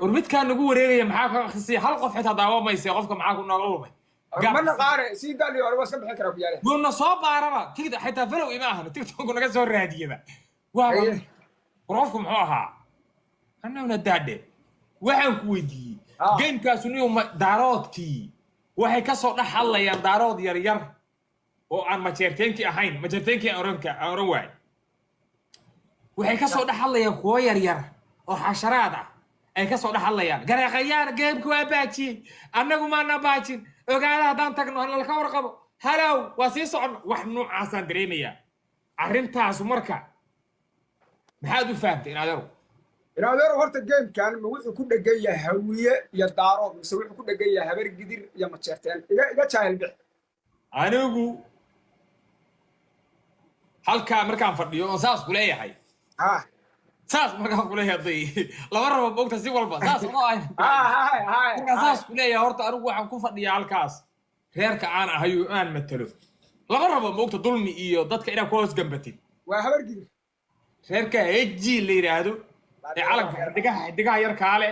War midkaa nagu wareegaya maxaa ka akhrisiya? Hal qof xitaa daawamaysa, qofka maxaa ku nooga lumay? Ma naqaane sii daaliyo, waa iska bixin karaa kuyaale. Wuuna soo baaraba TikTok xitaa, follow ima ahna, TikToku naga soo raadiyaba waaba. Haye. War qofku muxuu ahaa? Annaguna daadhe waxaan ku weydiiyey. Gamekaasu niyu Daaroodkii waxay kasoo dhex hadlayaan, Daarood yar yar oo aan Majeerteenkii ahayn, Majeerteenkii aan oran aan oran waay, waxay kasoo dhex hadlayaan kuwo yar yar oo xasharaad ah ay kasoo dhex hadlayaan. Gareeqayaan gameka waa baajiyey, annagu maana baajin. Ogaada, haddaan tagno nalka warqabo, halow waa sii socon. Wax noocaasaan dareemayaa arrintaasu. Marka maxaad u fahamtay, in adeeru? Inadeero, horta gamekan ma wuxuu ku dhegan yahay Hawiye iyo Daarood, mise wuxuu ku dhegan yahay Habar Gidir iyo Majeerteen? Iga jaahil bix. Anigu halkaa markaan fadhiyo oon saas ku leeyahay, saas markaan ku leeyahay, day lama rabo mogta si walba saas ma ahay. Ha ha ha. Markaan saas ku leeyahay, horta anigu waxaan ku fadhiyaa halkaas reerka aan ahayo aan matalo. Lama rabo mogta dulmi iyo dadka inaad ku hoos gambatid. Waa Habar Gidir. Reerka Heji la yidhaahdo ee calanka xidigaha xidigaha yar kaale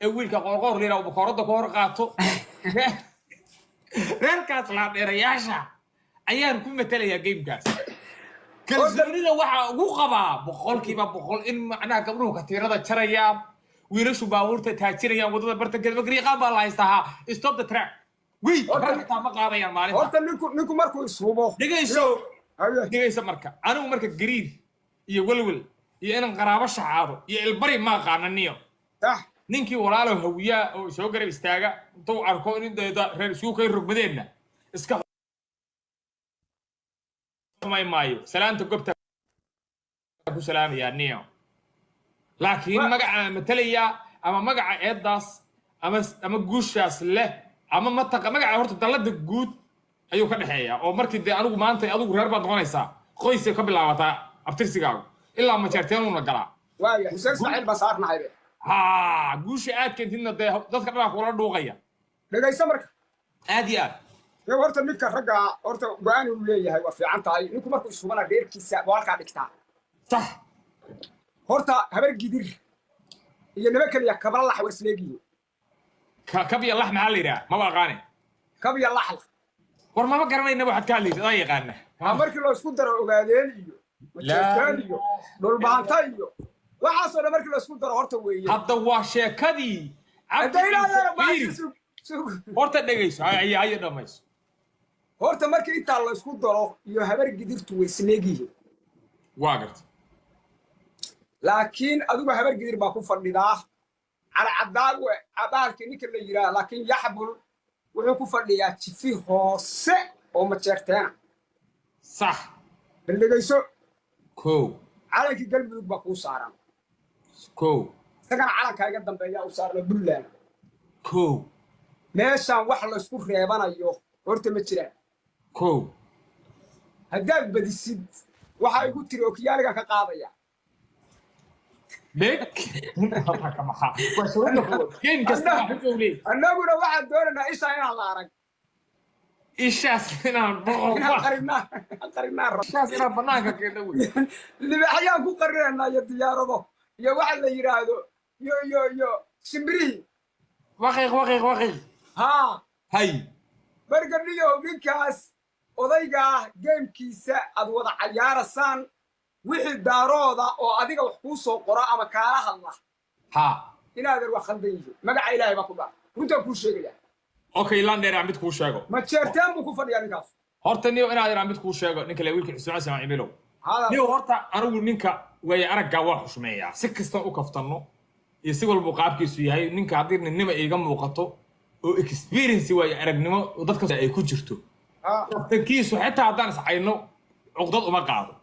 ee wiilka Qoorqoor la yidhahdo bakooradda ku hor qaato, reerkaas laadheerayaasha ayaan ku matalayaa gamekaas. Kalsoonida waxaa ugu qabaa 100% in macnaha gabdhuhu katiinada jarayaan, wiilashu baabuurta taajinayaan waddada bartankeeda. Magriiqaan baa la haystaa. Ha, stop the track wey. Xitaa ma qaadayaan maalinta. Horta ninku markuu ishubo Dhegayso. Haye. Dhegayso, marka anigu marka gariir iyo welwel iyo inaan qaraabo shaxaado iyo ilbari ma aqaana niyo. Ninkii walaalow Hawiyaa oo soo garab istaaga intuu arko in reer isugu kay rogmadeenna iska xumay maayo, salaanta gobta ku salaamayaa niyo. Laakiin magaca matalaya ama magaca eedaas ama guushaas leh ama mataqa magaca, horta dallada guud ayuu ka dhexeeyaa. Oo markii dee anigu maanta adigu reer baad noqonaysaa, qoysay ka bilaabataa abtirsigaagu ilaa Majeerteenuuna galaa. Waaya, Xuseen Ismaaciil baa saarnahay be. Ha, guusha aad keentidna dee dadka dhanaa kula dhuuqaya. Dhegayso marka. Aad iyo aad. Dee horta ninka ragga horta go-aan uu leeyahay waa fiican tahay. Ninku markuu isubana reerkiisa waa halkaa dhigtaa. Horta Habar Gidir iyo niman kaliya kabla lax waa isleegiyiin. Kab iyo lax maxaa la yidhaha? Maba aqaane. Kab iyo laxla. War maba garanayna waxaad ka hadlaysa, adaa yaqaana. Ha, markii loo isku daro Ogaadeen iyo Majeerteen iyo Dhulbaanta iyo waxaasoo dhan markii la isku daro horta weeye. Hadda waa sheekadii Hadda Cabdi ilaadeena Ciise. Fiiri. Sug sug. Horta dhegayso, haye haye, dhamayso. Horta markii intaa la isku daro iyo Habar Gidirtu way isleegyihiin. Waa garta. Laakiin adigu Habar Gidir baa ku fadhidaa calcadaagu bahalkii ninka la yidhaah, laakiin Yaxbul wuxuu ku fadhiyaa jifi hoose oo Majeerteena. Bal dhegayso. Kow. Calankii Galmudug baa kuu saaran. Kow. Isagana calankaa iga dambeeya u saarna Puntland. Kow. Meeshaan wax laysku reebanayo horta ma jiraan. Kow. Haddaad badisid, waxaa igu tiri okiyaaligan ka qaadaya. Dheg ka maxaa waa shuruudda koowaad game kasta waa xujuu leeyahay. Annaguna waxaan doonaynaa ishaa inaan la arag. Ishaas inaan boqor inaan qarinaa, qarinaa rab. Ishaas inaan banaanka keeno wey. Libaaxyaan ku qarinaynaa iyo diyaarado iyo waxa la yidhaahdo iyo shimbirihii. Waqiiq waqiiq waqiiq. Haa. Hay. Marka niyow, ninkaas odaygaa gamekiisa aad wada cayaarasaan, wixii Daarooda oo adiga wax kuu soo qora ama kaala hadla, inaadan wax khaldan yihiin, magaca Ilaahay baa ku dhaaf, runtaan kuu sheegaya. Okay, landheer aan mid kuu sheego. Majeerteen buu ku fadhiyaa ninkaas. Horta niyo, inaad inaan mid kuu sheego, ninka le wiilka Xuseen Xasan Cimilow. Hada. Niyo, horta anigu ninka way araggaa waa xushmeeyaa, si kasta u kaftanno iyo si walbuu qaabkiisu yahay. Ninka haddii ninnima iiga muuqato oo experience, waayo aragnimo oo dadka ay ku jirto, kaftankiisu xitaa haddaan iscayno cuqdad uma qaado.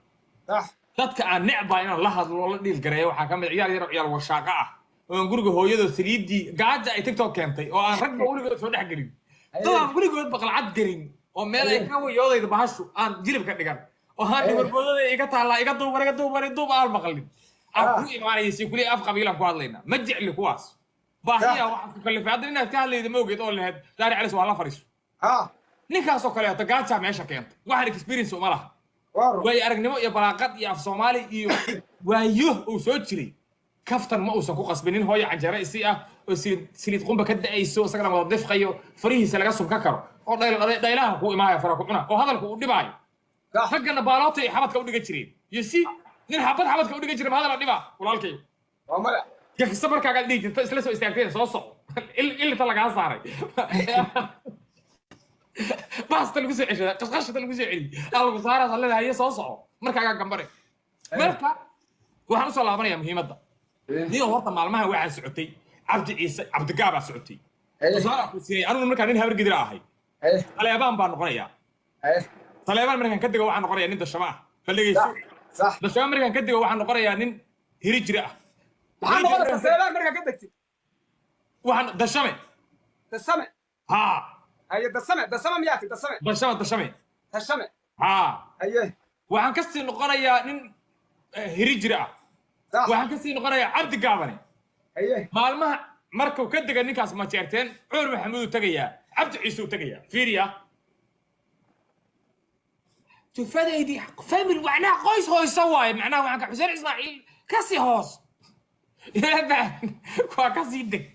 Dadka aan necbaa inaan la hadlo, la dhiil gareeyo, waxaa ka mid ciyaal yar oo ciyaal washaaqa ah oo aan guriga hooyadoo saliiddii gaaja ay TikTok keentay oo aan ragba weligood soo dhex gelin, dad aan weligood baqalcad gelin oo meel ay ka wayoodayda bahashu aan jilib ka dhigan oo haan dhibarboodada iga taallaa, iga duuban, iga duuban, duub aan maqlin aan ku imaanaya si kuliya af qabiilaan ku hadlaynaa. Ma jecli kuwaas. Baahiya waxaad ku kalifay hadda inaad ka hadlayda ma ogeed oo lahayd Daari Calis waa la fariiso. Ninkaasoo kaleeto gaajaa meesha keenta, waxaan experience uma laha. Waa run. Waayo aragnimo iyo balaaqad iyo af Soomaali iyo waayo uu soo jiray kaftan ma uusan ku qasbinin. Hooyo canjeero isi ah. Oo saliid qumba ka da'ayso, isagana wada difqayo, farihiisa laga subka karo oo dhaylaha ku imaaya, fara ku cuna oo hadalku uu dhibaayo. Raggana baaloota iyo xabadka u dhigan jireen iyo si nin xabad xabadka u dhigan jiray ma hadala dhibaa, walaalkay? Waa maya. Gakisa markaagaad dhihi jirta, isla soo istaagteen, soo soco, ilita lagaa saaray, baasta lagu soo ceshada, qashqashata lagu soo celiyey, aa lagu saaraas leedahay, haye, soo soco, markaagaa gambare. Marka waxaan usoo laabanayaa muhiimadda. Niyo, horta maalmahan waxaa socotay Cabdi Ciise Cabdigaabaa socotay. Tusaale ku siinay, anigu markaa nin Habar Gidira ahay, Taleebaan baan noqonayaa. Taleebaan markaan ka dego, waxaan noqonayaa nin Dashama ah. Bal dhegeyso. Dashama markaan ka dego, waxaan noqonayaa nin Hiri Jire ah. Maxaa noqonaysaa Saleebaan markaa ka degtid? Waxaan Dashame. Dasame? Haa. Haye, Dasame, Dasame miyaa ti Dasame? Dashame, Dashame. Dashame. Haa. Haye. Waxaan kasii noqonayaa nin Hiri Jire ah. Waxaan kasii noqonayaa Cabdi Gaabane. Maalmaha markuu ka dega ninkaas Majeerteen, Cumar Maxamuud uu tegayaa, Cabdi Ciise uu tegayaa. Fiiriya, jufadaydii family, macnaha qoys hoyso waaye. Macnaha waxaan ka Xuseen Ismaaciil kasii hoos, waa kasii deg.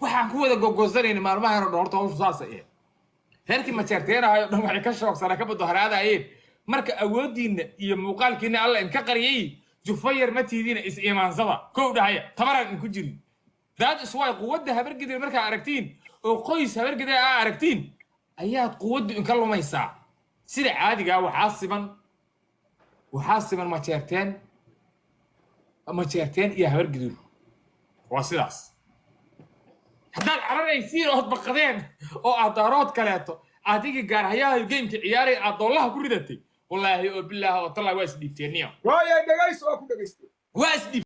Waxaan ku wada gogoosanayna maalmahan oo dhan, horta hawshu saasa ahayd. Reerkii Majeerteenahay oo dhan waxay ka shoogsanaa, ka badaharaadayeen marka awooddiinna iyo muuqaalkiina Alla inka qariyay. Jufo yar ma tiidiina, is iimaansada, kow dhahaya, tabaraan inku jirin. That is why quwadda Habargidir markaa aragtiin oo qoys Habargidir aa aragtiin ayaad quwaddu inka lumaysaa. Sida caadigaa waxaa siman Majeerteen, Majeerteen iyo Habargidir, waa sidaas. Haddaad cararaysiin ood baqadeen oo aad Daarood kaleeto adigii gaarhayaha gameka ciyaaray aad doolaha ku ridatay, wallaahi oo bilaahi oo tallahi, waa isdhiibteen niyo. Waayo, dhegayso, waa ku dhegaystay. Waa isdhiib.